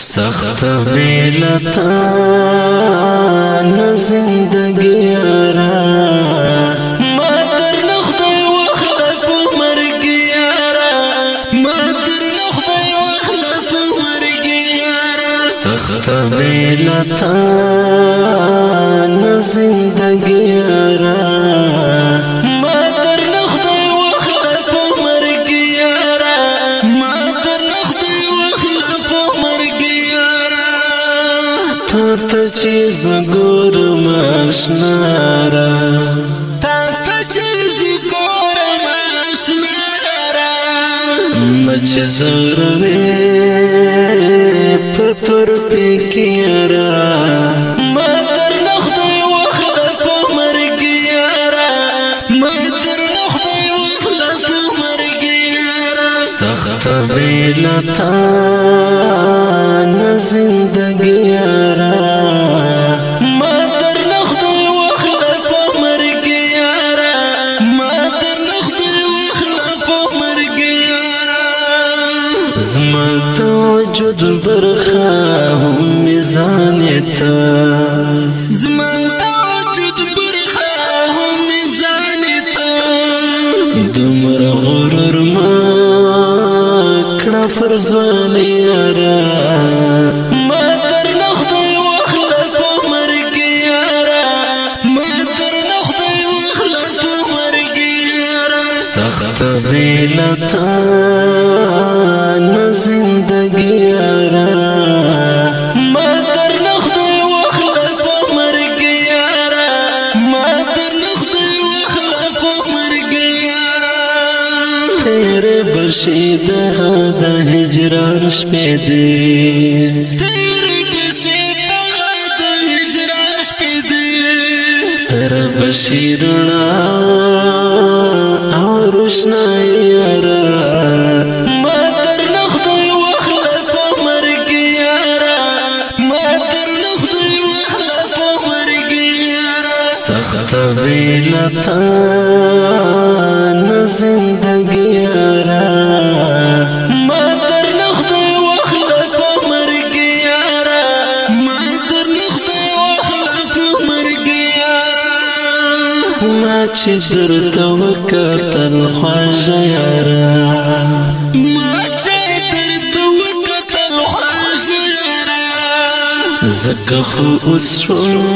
سخت بیلتا زندگی یارا، ما در خدای واخله په مرګ یارا، ما در خدای واخله په مرګ یارا. سخت بیلتا زندگی یارا، ما در خدای واخله په مرګ یارا، ما در خدای واخله په مرګ یارا. تا ته چې زګورم اشنارا، تا ته چې زګورم اشنارا، مچ زوروي په تور پکې یارا. ما در خدای واخله په مرګ یارا، ما در خدای واخله په مرګ یارا. سخت بیلتا زندگی یارا، ما در خدای واخله په مرګ یارا، ما در خدای واخله په مرګ یارا. زما د وجود برخه هم میزان ته، زما د وجود برخه هم میزان ته، دومره غرور ما کړه پر ځوان یارا. ما در خدای واخله په مرګ یارا، ما در خدای واخله په مرګ یارا. سخت بیلتا زندگی یارا، ما در خدای واخله په مرګ یارا، ما در خدای واخله په مرګ یارا. تیرې بشي دغه د هجران شپې دي، تیرې بشي دغه د هجران شپې دي، تر بشي رڼا او روشنايي یارا. ما در خدای واخله په مرګ یارا، ما در خدای واخله په مرګ یارا. سخت بیلتا زندگی یارا، ما در خدای واخله په مرګ یارا، ما در خدای واخله په مرګ یارا. ما چې درته وکتل خواږه یارا، ما چې درته وکتل خواږه یارا، ځکه خو اوس شوم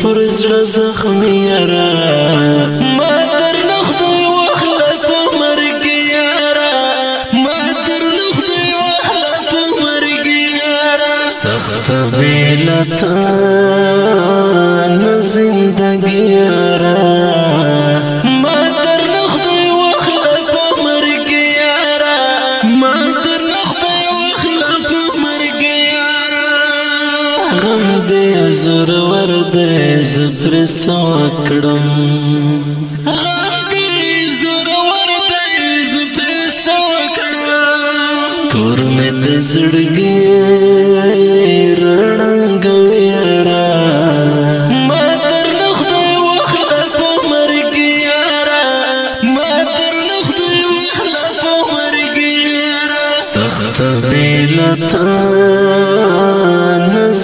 پر زړه زخمي یارا. ما در خدای واخله په مرګ یارا، ما در خدای واخله په مرګ یارا. سخت بیلتا زندگی یارا، ما در خدای واخله په مرګ یارا، ما در خدای واخله په مرګ یارا. غم دې زورور دی زه پرې څه وکړم، غم دې زورور دی زه پرې څه وکړم، کور مې د زړګي رڼګوي یارا. ما در خدای واخله په مرګ یارا، ما در خدای واخله په مرګ یارا. سخت بیلتا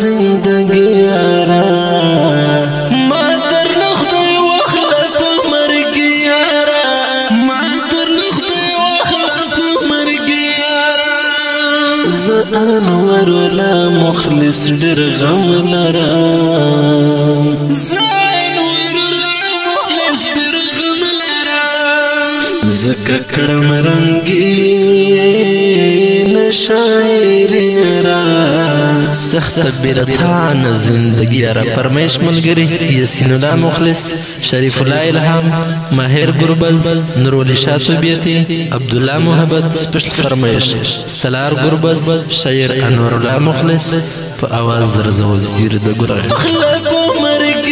زندگی یارا، ما در خدای واخله په مرګ یارا، ما در خدای واخله په مرګ یارا. زه انور لا مخلص ډېر غم لرم، زه انور لا مخلص ډېر غم لرم، ځکه کړم رنګین شاعر یارا. سخت بیلتا زندگی یارا. فرمایش ملګری یاسین الله مخلص، شریف الله الهام، ماهر ګربز، نور ولي شاه طبیعتي، عبد الله محبت. سپیشل فرمایش سلار ګربز، شاعر انور الله مخلص په اواز رضا وزیر د ګل. واخله په مرګ